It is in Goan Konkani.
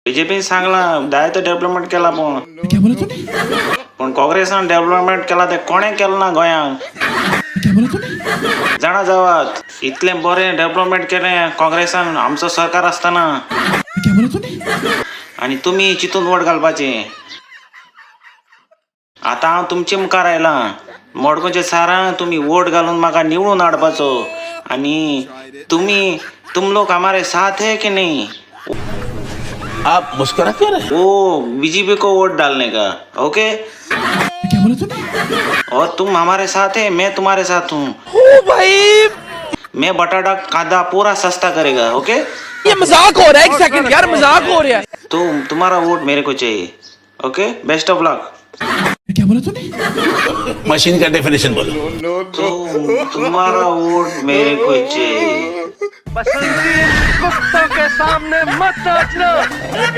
बीजेपीन सांगलां जायतो डेव्हलपमेंट केला पूण क्या बोला तूने? पूण काँग्रेसान डेव्हलपमेंट केला ते कोणें केलें ना गोंयांक. क्या बोला तूने? जाणा जावात, इतलें बरें डेव्हलपमेंट केलें काँग्रेसान आमचो सरकार आसतना. क्या बोला तूने? आनी तुमी चिंतून वोट घालपाचें. आतां हांव तुमचे मुखार आयलां. मडगांवचे सारां, तुमी वोट घालून म्हाका निवडून हाडपाचो. आनी तुमी, तुम लोग हमारे साथ है की नहीं? आप मुस्कुरा क्यों रहे? वो बीजेपी को वोट डालने का, ओके? क्या बोला तूने? और तुम हमारे साथ है, मैं तुम्हारे साथ हूँ भाई। मैं बटाटा कांदा पूरा सस्ता करेगा, ओके? ये मजाक हो रहा है, एक सेकंड यार, मजाक हो रहा है। तो तुम्हारा वोट मेरे को चाहिए, ओके? Best of luck. क्या बोला तूने? मशीन का डेफिनेशन बोलो। तो तुम्हारा वोट मेरे को चाहिए। कुत्तों के सामने मत नाचना।